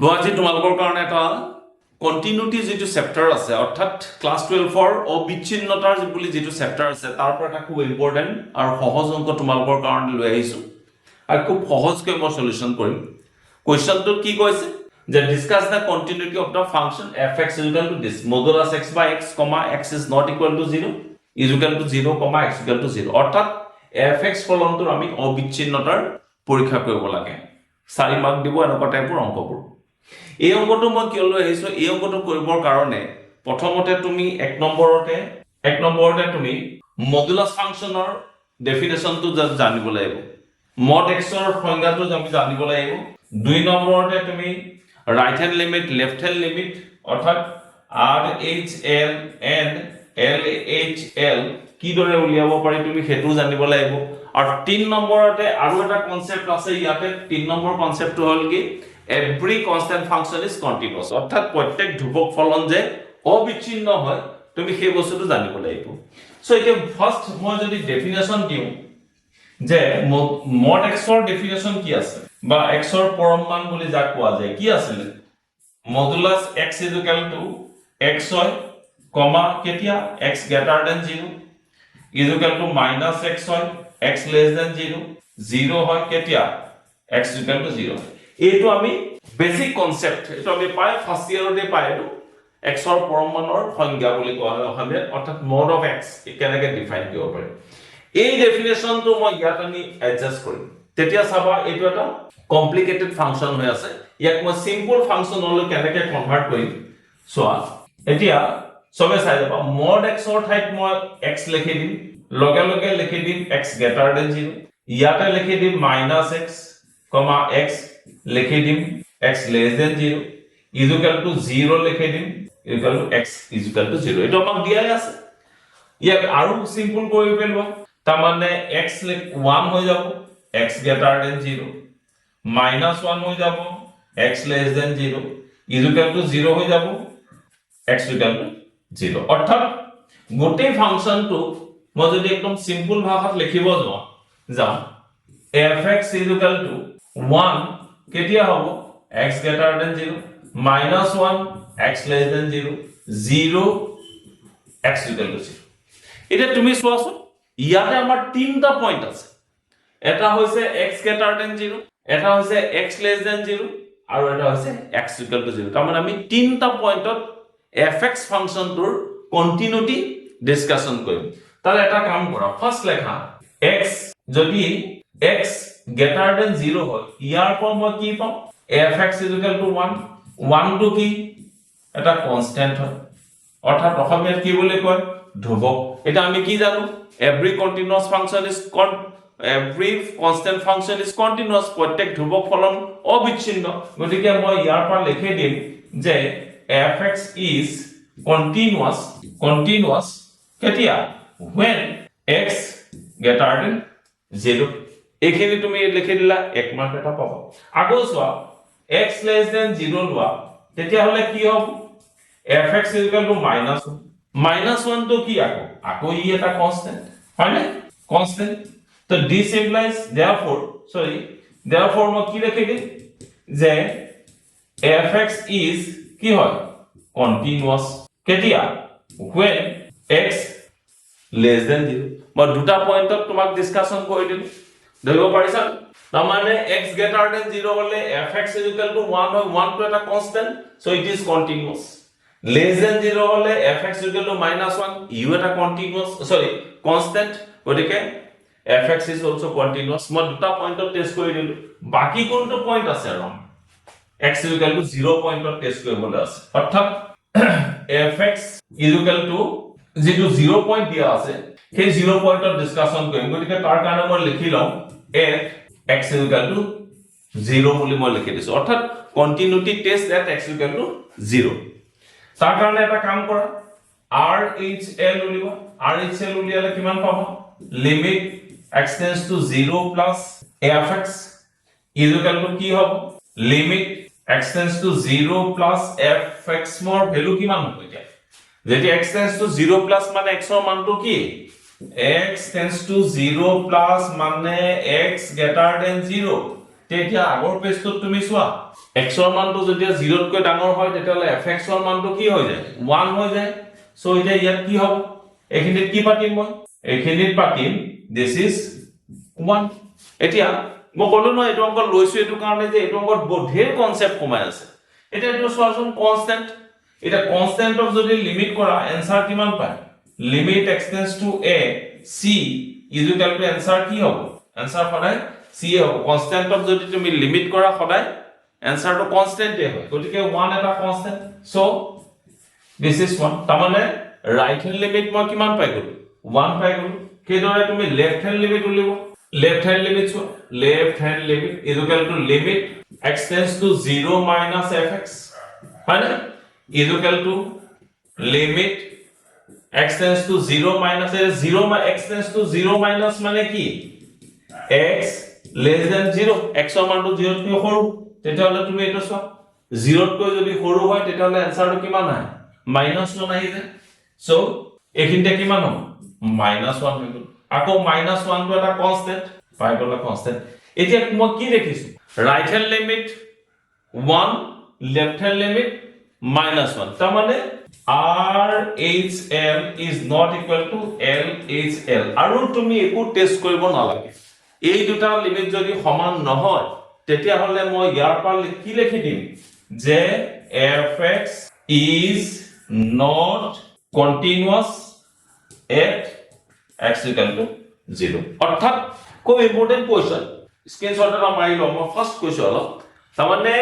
মই আজি তোমালোকৰ কাৰণে এটা কণ্টিনিউটি যিটো চেপ্টাৰ আছে, অৰ্থাৎ ক্লাছ 12ৰ অবিচ্ছিন্নতাৰ বুলি যিটো চেপ্টাৰ আছে, তাৰ পৰা এটা খুব ইম্পৰ্টেণ্ট আৰু সহজ অংক তোমালোকৰ কাৰণে লৈ আহিছোঁ আৰু খুব সহজকৈ মই চলিউশ্যন কৰিম। কুৱেশ্যনটোত কি কৈছে যে discuss the continuity of the function f x is equal to this modulus x by x comma x is not equal to zero is equal to zero comma x equal to zero। অৰ্থাৎ F x ফলনটোৰ আমি অবিচ্ছিন্নতাৰ পৰীক্ষা কৰিব লাগে। 4 mark দিব এনেকুৱা টাইপৰ অংকবোৰ। এই অংকটো মই কিয় লৈ আহিছোঁ? এই অংকটো কৰিবৰ কাৰণে প্ৰথমতে তুমি এক নম্বৰতে তুমি মডুলাছ ফাংচনৰ ডেফিনেশ্যনটো জানিব লাগিব, মড এক্সৰ সংজ্ঞাটো আমি জানিব লাগিব। দুই নম্বৰতে তুমি right hand limit, left hand limit, অৰ্থাৎ RHL and LHL কিদৰে উলিয়াব পাৰি, তুমি সেইটোও জানিব লাগিব। আৰু তিনি নম্বৰতে আৰু এটা কনচেপ্ট আছে ইয়াতে। তিনি নম্বৰ কনচেপ্টটো হ'ল কি? Every constant function is continuous, অৰ্থাৎ প্ৰত্যেক ধ্ৰুৱক ফলন যে অবিচ্ছিন্ন হয়, তুমি সেই বস্তুটো জানিব লাগিব। চ' এতিয়া ফাৰ্ষ্ট মই যদি ডেফিনেশ্যন দিওঁ যে মড এক্সৰ ডেফিনেশ্যন কি আছে বা এক্সৰ পৰম মান বুলি যাক কোৱা যায়, কি আছিলে? Modulus x is equal to x হয়, কমা কেতিয়া x greater than zero is equal to minus x হয়, x less than zero, zero হয় কেতিয়া এক্স ইকুৱেল টু জিৰ'। এইটো আমি বেচিক কনচেপ্ট, এইটো আমি পাই ফাৰ্ষ্ট ইয়েৰতে পাই। এইটো এক্সৰ পৰম মানৰ সংজ্ঞা বুলি কোৱা হয় অসমীয়াত, অৰ্থাৎ মড অফ এক্স কেনেকে ডিফাইন কৰিব পাৰি। এই ডেফিনেশ্যনটো মই ইয়াত আনি এডজাষ্ট কৰিম। তেতিয়া চাবা, এইটো এটা কমপ্লিকেটেড ফাংচন হৈ আছে, ইয়াক মই চিম্পল ফাংচনলৈ কেনেকে কনভাৰ্ট কৰিম চোৱা। এতিয়া চবে চাই যাবা। মড এক্সৰ ঠাইত মই এক্স লিখি দিম, লগে লগে লিখি দিম এক্স গ্ৰেটাৰ দেন জিৰ'। ইয়াতে লিখি দিম মাইনাছ এক্স কমা এক্স লিখি দিম x less than zero is equal to zero লিখি দিম equal to x is equal to zero। এইটো আমাক দিয়াই আছে। ইয়াক আৰু চিম্পল কৰি পেলোৱা, তাৰমানে এক্স ওৱান হৈ যাব x greater than zero, minus one হৈ যাব x less than zero is equal to zero হৈ যাব এক্স ইকুৱেল টু জিৰ'। অৰ্থাৎ গোটেই ফাংচনটো মই যদি একদম চিম্পল ভাষাত লিখিব যাওঁ, f x is equal to one কেতিয়া হ'ব? X greater than zero, minus one, x less than zero, zero, x equal to zero। এতিয়া তুমি চোৱাচোন, ইয়াতে আমাৰ তিনিটা পইণ্ট আছে। এটা হৈছে এক্স গ্ৰেটাৰ দেন জিৰ', এটা হৈছে এক্স লেছ দেন জিৰ' আৰু এটা হৈছে এক্স ইকুৱেল টু জিৰ'। তাৰমানে আমি তিনিটা পইণ্টত এফ এক্স ফাংচনটোৰ কণ্টিনিউটি ডিছকাশ্যন কৰিম। তাহলে এটা কাম কৰা, ফাৰ্ষ্ট লেখা এক্স যদি এক্স গ্ৰেটাৰ দেন জিৰ' হয়, ইয়াৰ পৰা মই কি পাম? F x is equal to one। ওৱানটো কি? এটা কনষ্টেণ্ট হয়, অৰ্থাৎ অসমীয়াত কি বুলি কয়? ধ্ৰুৱক। এতিয়া আমি কি জানো? Every constant function is continuous। প্ৰত্যেক ধ্ৰুৱক ফলন অবিচ্ছিন্ন। গতিকে মই ইয়াৰ পৰা লিখি দিম যে f x is continuous। Continuous কেতিয়া? When x greater than zero। এইখিনি তুমি লিখি দিলা, এক মাৰ্ক এটা পাবা। আকৌ চোৱা, এক্স লেছ দেন জিৰ' লোৱা, তেতিয়াহ'লে কি হ'ব? F x equal to minus one। Minus ওৱানটো কি আকৌ? আকৌ ই এটা কনষ্টেণ্ট হয়নে? কনষ্টেণ্ট। তো this implies, therefore, sorry, therefore মই কি লিখি দিম যে এফ এক্স is কি হয়? কণ্টিনিউৱাছ কেতিয়া? When x less than zero। মই দুটা পইণ্টত তোমাক ডিছকাশ্যন কৰি দিলো, ধৰিব পাৰিছা? তাৰমানে এক্স গ্ৰেটাৰ দেন জিৰ' হ'লে f x is equal to one হয়, ওৱানটো এটা constant, so it is continuous। Less than zero হ'লে f x equal to minus one, ইও এটা কণ্টিনিউৱাছ, চৰি, কনষ্টেণ্ট, গতিকে f x is also continuous। মই দুটা পইণ্টত টেষ্ট কৰি দিলো। বাকী কোনটো পইণ্ট আছে আৰু? X equal to zero পইণ্টত টেষ্ট কৰিবলৈ আছে, অৰ্থাৎ f x is equal to যিটো জিৰ' পইণ্ট দিয়া আছে, সেই জিৰ' পইণ্টত ডিছকাশ্যন কৰিম। গতিকে তাৰ কাৰণে মই লিখি লওঁ at x equal to zero বুলি মই লিখি দিছো, অৰ্থাৎ continuity test at x equal to zero। তাৰ কাৰণে এটা কাম কৰা, আৰ এইচ এল উলিওৱা। আৰ এইচ এল উলিয়ালে কিমান পাবা? Limit x tends to zero plus f x is equal to কি হ'ব? Limit x tends to zero plus f x ৰ ভেলু কিমান হ'ব এতিয়া? যেতিয়া x tends to zero plus মানে x ৰ মানটো কি? X tends to zero plus মানে x greater than zero। তেতিয়া আগৰ পেজটোত তুমি চোৱা, এক্সৰ মানটো যেতিয়া জিৰ'তকৈ ডাঙৰ হয়, তেতিয়াহ'লে এফ এক্সৰ মানটো কি হৈ যায়? ওৱান হৈ যায়। চ' এতিয়া ইয়াত কি হ'ব? এইখিনিত কি পাতিম মই? এইখিনিত পাতিম this is one. এতিয়া মই ক'লো নহয়, এইটো অংক লৈছো এইটো কাৰণে যে এইটো অংকত বহুত ধেৰ কনচেপ্ট সোমাই আছে। এতিয়া এইটো চোৱাচোন, কনষ্টেণ্ট। এতিয়া কনষ্টেণ্টক যদি লিমিট কৰা, এনচাৰ কিমান পায়? Limit x tends to a c is equal to answer কি হ'ব? এনচাৰ সদায় চি এ হ'ব। কনষ্টেণ্টক যদি তুমি লিমিট কৰা, সদায় এনচাৰটো কনষ্টেণ্টে হয়। গতিকে ওৱান এটা constant, so this is one. তাৰমানে ৰাইট হেণ্ড লিমিট মই কিমান পাই গ'লো? ওৱান পাই গ'লো। সেইদৰে তুমি লেফ্ট হেণ্ড লিমিট উলিওৱা। লেফ্ট হেণ্ড লিমিট চোৱা, left hand limit is equal to limit x tends to zero minus f x, হয়নে? Is equal to limit x tends to zero minus zero, x tends to zero minus মানে কি? X less than zero'. এক্সৰ মানটো জিৰ'তকৈ সৰু। তেতিয়াহ'লে তুমি এইটো চোৱা, জিৰ'তকৈ যদি সৰু হয়, তেতিয়াহ'লে এনচাৰটো কিমান আহে? মাইনাছ ওৱান আহি যায়। চ' এইখিনিতে কিমান হ'ব? মাইনাছ ওৱান হৈ গ'ল। আকৌ মাইনাছ ওৱানটো এটা কনষ্টেণ্ট পাই গ'লা, কনষ্টেণ্ট। এতিয়া মই কি দেখিছো? Right hand limit one, left hand limit minus one. তাৰমানে RHL is not equal to LHL. আৰু তুমি একো টেষ্ট কৰিব নালাগে। এই দুটা লিমিট যদি সমান নহয়, তেতিয়াহ'লে মই ইয়াৰ পৰা কি লিখি দিম যে f x is not continuous at x equal to zero. অৰ্থাৎ খুব ইম্পৰ্টেণ্ট কুৱেশ্যন। স্ক্ৰীনশ্বট এটা মাৰি লওঁ। মই ফাৰ্ষ্ট কৈছোঁ অলপ, তাৰমানে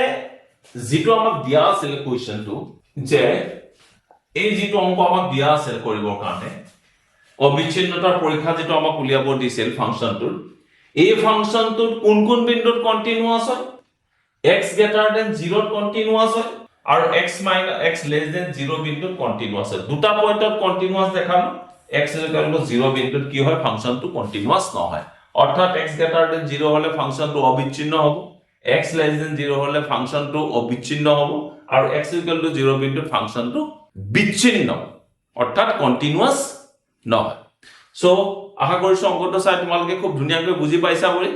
যিটো আমাক দিয়া আছিল কুৱেশ্যনটো, যে এই যিটো অংক আমাক দিয়া আছিল কৰিবৰ কাৰণে, অবিচ্ছিন্নতাৰ পৰীক্ষা যিটো আমাক উলিয়াব দিছিল ফাংচনটোৰ, এই ফাংচনটোত কোন কোন বিন্দুত কণ্টিনিউৱাছ হয়? এক্স গ্ৰেটাৰ দেন জিৰ'ত কণ্টিনিউৱাছ হয় আৰু x less than zero বিন্দুত কণ্টিনিউৱাছ হয়। দুটা পইণ্টত কণ্টিনিউৱাছ দেখালো। এক্স ইকুৱেল টু জিৰ' বিন্দুত কি হয়? ফাংচনটো কণ্টিনিউৱাছ নহয়। অৰ্থাৎ এক্স গ্ৰেটাৰ দেন জিৰ' হ'লে ফাংচনটো অবিচ্ছিন্ন হ'ব, এক্স লেছ দেন জিৰ' হ'লে ফাংচনটো অবিচ্ছিন্ন হ'ব আৰু এক্স ইকুৱেল টু জিৰ' বিন্দুত ফাংচনটো বিচ্ছিন্ন, অৰ্থাৎ কণ্টিনিউৱাছ নহয়। চ' আশা কৰিছোঁ অংকটো চাই তোমালোকে খুব ধুনীয়াকৈ বুজি পাইছা বুলি।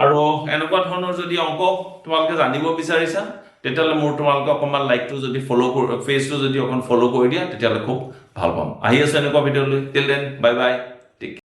আৰু এনেকুৱা ধৰণৰ যদি অংক তোমালোকে জানিব বিচাৰিছা, তেতিয়াহ'লে মোৰ তোমালোকে অকণমান লাইকটো যদি ফ'ল' কৰি, পেজটো যদি অকণ ফ'ল' কৰি দিয়া, তেতিয়াহ'লে খুব ভাল পাম। আহি আছোঁ এনেকুৱা ভিডিঅ' লৈ। Till then, bye bye, take.